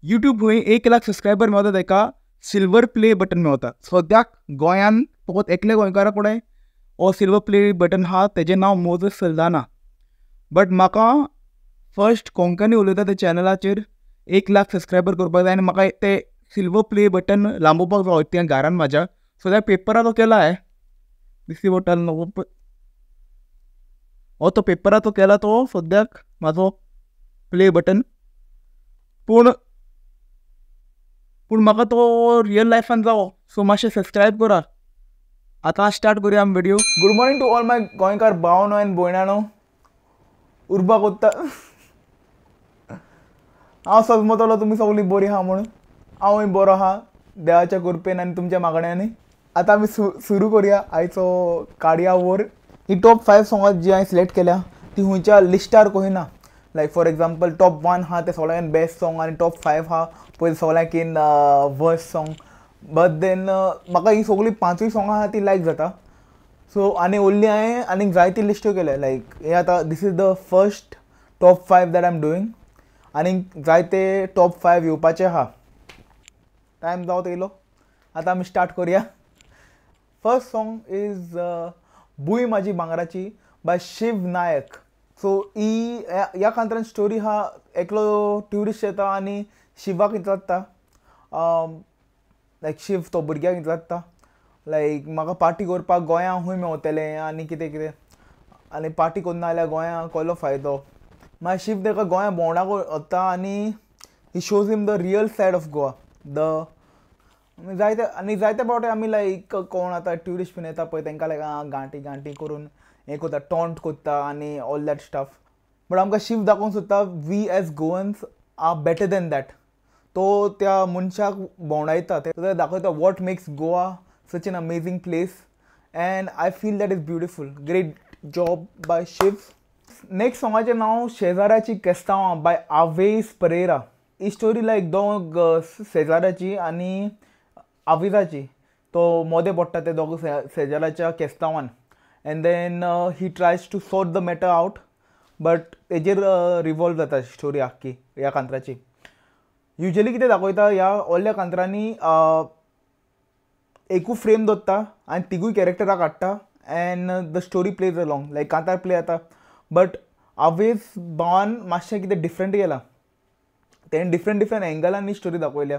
YouTube खंय 1 lakh subscriber मेवता तेका सिल्वर प्ले बटन मेवता. सद्याक गोंयान फकत एकल्या गोंयकारा कडेन हो सिल्वर प्ले बटन आहा, तेजें नांव मोजस सल्दाना. बट म्हाका फर्स्ट कोंकणी उलयता त्या चॅनलाचेर 1 लाख सबस्क्रायबर करपाक जाय आनी म्हाका ते सिल्वर प्ले बटन लांबोवपाक जाय त्या घरान म्हाज्या. सो त्या पेपरार तो केला आहे दिसली पडटा नको हो तो पेपरार तो केला तो सद्याक म्हाजो प्ले बटन. पूण पूण म्हाका तो रियल लायफान जावो, सो मातशें सबस्क्रायब करा. आतां स्टार्ट करूया आमी video. Good morning to all my गोंयकार भावनो आनी भयणानो. उर्बा कोत्ता हांव सजमतलो तुमी सगळीं बरीं आहा म्हणून. हांवूय बरो आहा देवाच्या कृपेन आनी तुमच्या मागण्यांनी. आतां आमी सुरू करुया आयचो काडया वोर. ही टॉप 5 सोंगां जी हांवें सिलेक्ट केल्या ती खंयच्या लिस्टार कोहिना. लायक फॉर एग्जाम्पल टॉप 1 आहा तें सगळ्यान बेस्ट सॉंग आनी टॉप 5 आहा पयलीं सगळ्यांकीन वर्स्ट सॉंग. बट then म्हाका ही सगळीं 5 सोंगां आहा ती लायक जाता. सो आनी ओन्ली हांवें आनीक जायती लिस्ट्यो केल्या. लायक हे आतां this is the first top 5 that I am doing. आनीक जायते टॉप 5 येवपाचे आहा. टायम जावत येयलो, आतां आमी स्टार्ट करुया. फर्स्ट सॉंग is भूंय म्हाजी भांगराची बाय शिव नायक. सो ही ह्या कांतरान स्टोरी आहा, एकलो ट्युरिस्ट येता आनी शिवाक विचारता, लायक शिव तो भुरग्याक विचारता लायक म्हाका पार्टी करपाक गोंया खूंय मेवतलें आनी कितें कितें, आनी पार्टी करना जाल्यार गोंया कसलो फायदो. मागीर शिव ताका गोंया भोंवडाक वता आनी he shows him the real side of Goa. The जायते आनी जायते फावटी आमी लायक कोण आतां ट्युरिस्ट बीन येता पळय तांकां लायक गांठी गांठी करून हें करता, टॉन्ट करता आनी ऑल that stuff. But आमकां शिव दाखोवंक सोदता we as Goans are better than that. तो त्या मनशाक भोंवडायता, ते दाखयता what makes Goa such an amazing place and I feel that is beautiful. Great job by Shiv. Next सॉंगाचें नांव शेजाऱ्याची केस्तांवां बाय आवेस परेरा. ही स्टोरी लायक दोग शेजाऱ्याची आनी आवेजाची. तो मोदें पडटा ते दोग शेजाऱ्याच्या केस्तांवान and then he tries to sort the matter out. But तेजेर रिवॉल्व जाता स्टोरी आख्खी ह्या कांतराची. युजली कितें दाखयता ह्या व्हडल्या कांतरांनी एकू फ्रेम दवरता आनी तिगूय कॅरेक्टरां काडटा and the story plays along. Like कांतार प्ले जाता. बट आवेज भावान मातशें कितें डिफरंट केलां, तेणें डिफरंट डिफरंट एंगलांनी स्टोरी दाखयल्या.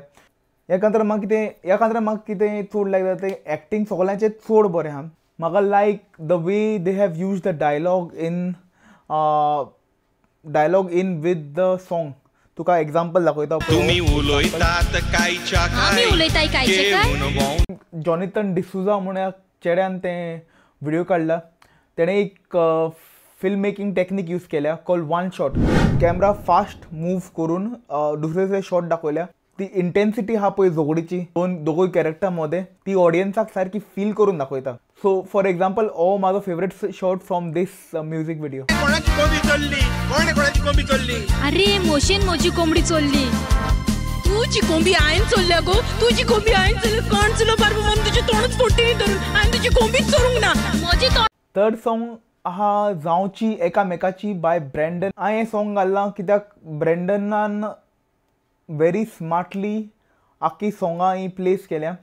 ह्या कांतरान म्हाका कितें ह्या कांतरान म्हाका कितें चड लायक जाता तें एक्टींग सगळ्यांचें चड बरें आहा. म्हाका like the way they have use the dialogue in with the song. तुका एग्जाम्पल दाखयता. जॉनिथन डिसूजा म्हूण ह्या चेड्यान तें व्हिडियो काडला. तेणें एक फिल्म मेकिंग टेक्नीक यूज केल्या called one shot. Camera fast move करून दुसरे दुसरे शॉट दाखयल्या. ती इंटेन्सिटी आहा पळय झगडीची दोगूय कॅरेक्टर मदें ती ऑडियन्साक सारकी फील करून दाखयता. सो फॉर एग्जाम्पल हो म्हाजो favourite shot from this music video. अरे मोशेन म्हजी कोंबडी चोरली, तुजी कोंबी हांवें चोरल्या गो, तुजी कोंबी हांवें चोरली, कोण चोरलो बारबू माम तुजें तोंडूच फोडटी धरून हांवें तुजी कोंबीच चोरूंक ना म्हजी. थर्ड सॉंग आहा जावची एकामेकाची बाय ब्रँडन. हांवें हें सॉंग घाल्लां कित्याक ब्रँडनान वेरी स्मार्टली आख्खी सोंगां ही प्लेस केल्या.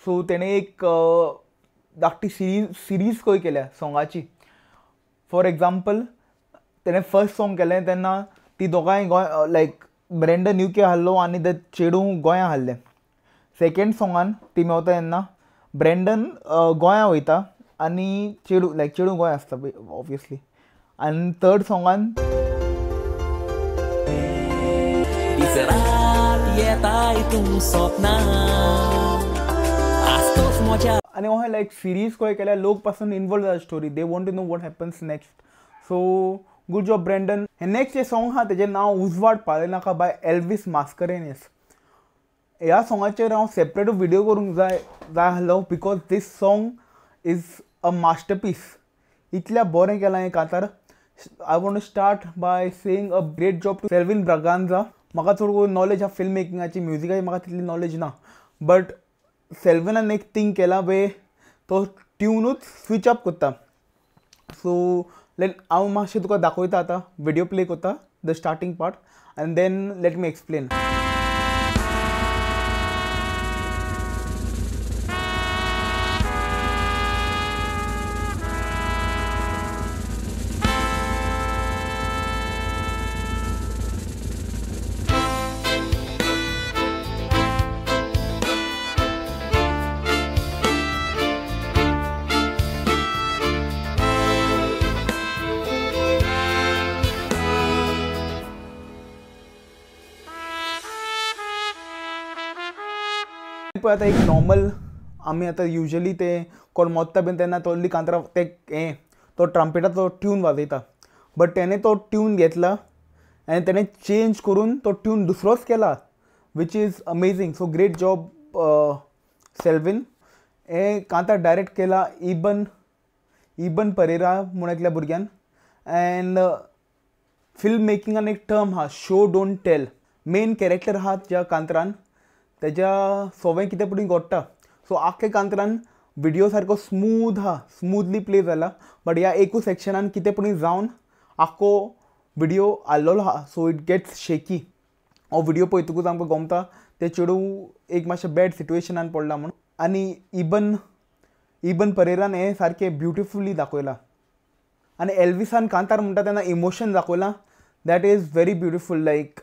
सो तेणें एक धाकटी सिरीज खंय केल्या सोंगाची. फॉर एग्जाम्पल तेणें फर्स्ट सॉंग केलें तेन्ना ती दोगांय गोंय लायक ब्रँडन युके आहलो आनी ते चेडूं गोंया आहलें. सेकेंड सोंगान ती मेवता तेन्ना ब्रँडन गोंया वयता आनी चेडूं लायक चेडूं गोंय आसता ऑब्वियसली. आनी थर्ड सोंगान आनी अहें लायक सिरीज खंय केल्यार लोक पासून इनवॉल्व जाता story. They want to know what happens next. So good job Brandon. हें नेक्स्ट जें सॉंग आहा तेजें नांव उजवाड पाळयनाका बाय एल्वीस मास्करेनियस. ह्या सॉंगाचेर हांव सेपरेट व्हिडियो करूंक जाय आहलो because this song is a masterpiece. इतल्या बरें केलां हें कांतार. I want to start by saying a great job to Selvin Braganza. म्हाका चड करून नॉलेज आहा फिल्म मेकिंगाची, म्युजिकाची म्हाका तितली नॉलेज ना. बट सेल्विनान एक थिंग केला वे तो ट्युनूच स्विच अप करता. सो लेट हांव मातशें तुका दाखयता आतां, व्हिडियो प्ले करता the starting part and then let me explain. पळय आतां एक नॉर्मल आमी आतां युजली ते कोण मोत्ता बीन तेन्ना तोल्ली कांतरां ते हें तो ट्रम्पेटाचो ट्यून वाजयता, बट तेणें तो ट्यून घेतला आनी तेणें चेंज करून तो ट्यून दुसरोच केला, which is amazing. So great job Selvin. हें कांतार डायरेक्ट केला इबन परेरा म्हूण एकल्या भुरग्यान. एंड फिल्म मेकिंगान एक टर्म आहा, show don't tell. Main character आहा ज्या कांतरान तेज्या सोवें कितें पुणी घडटा. सो आख्खे कांतरान विडियो सारको स्मूथ आहा, स्मूथली प्ले जाला, बट ह्या एकूच सेक्शनान कितें पुणी जावन आख्खो विडियो आहलोलो आहा. So it gets shaky. हो विडियो पळयतकूच आमकां गमता तें चेडूं एक मातशें बॅड सिट्युएशनान पडलां म्हूण. आनी इबन परेरान हें सारकें ब्युटिफुली दाखयलां. आनी एल्विसान कांतार म्हणटा तेन्ना इमोशन दाखयलां, that is very beautiful. Like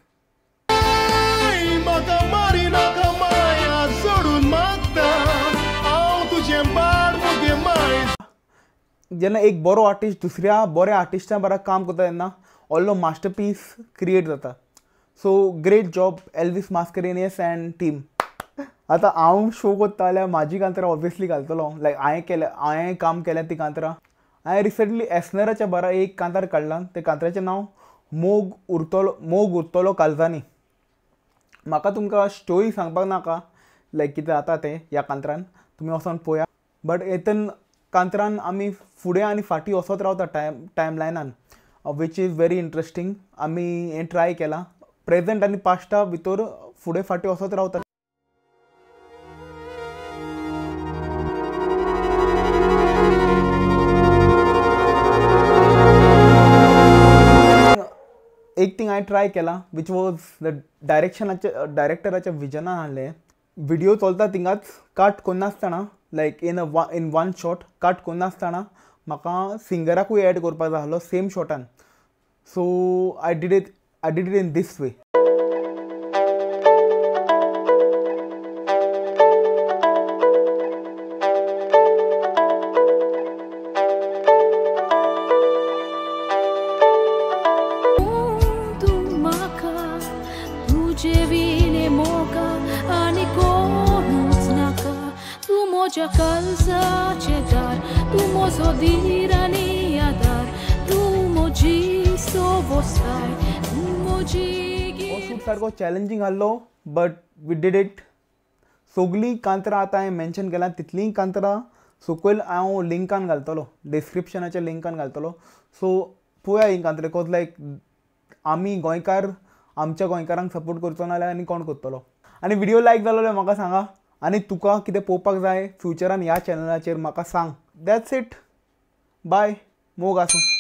जेन्ना एक बरो आर्टिस्ट दुसऱ्या बऱ्या आर्टिस्टा बरा काम करता तेन्ना व्हडलो मास्टरपीस क्रिएट जाता. So great job Elvis Mascarenhas and team. आतां हांव शो करता जाल्यार म्हाजी कांतरां ऑब्वियसली घालतलो, लायक हांवें केल्या, हांवें काम केल्या ती कांतरां. हांवें रिसंटली एस्नराच्या बारा एक कांतार काडलां, तें कांतराचें नांव मोग उरतलो, मोग उरतलो काळजांनी. म्हाका तुमकां स्टोरी सांगपाक नाका, लायक कितें जाता तें ह्या कांतरान, तुमी वचोन पळया. बट हेतून कांतरान आमी फुडें आनी फाटीं वचत रावता time लायनान, which is very interesting. आमी हें ट्राय केलां, प्रेजेंट आनी पास्टा भितर फुडें फाटीं वचत रावता. एक थिंग हांवें ट्राय केलां which was the डायरेक्शनाचे डायरेक्टराच्या विजनान आहलें, विडियो चलता थिंगाच कट करनासतना, like in one shot cut करनासतना म्हाका सिंगराकूय एड करपाक जाय आहलो सेम शॉटान. So I did it in this way. हो शूट सारको चॅलेंजींग आहलो, बट we did it. सगळीं कांतरां आतां हांवें मेन्शन केलां तितलीं कांतरां सकयल हांव लिंकान घालतलो, डिस्क्रिप्शनाच्या लिंकान घालतलो. सो पळया हीं कांतरां, because लायक आमी गोंयकार आमच्या गोंयकारांक सपोर्ट करचो ना जाल्यार आनी कोण करतलो. आनी विडियो लायक जालो जाल्यार म्हाका सांगा, आनी तुका कितें पळोवपाक जाय फ्युचरान ह्या चॅनलाचेर म्हाका सांग. That's it, बाय, मोग आसूं.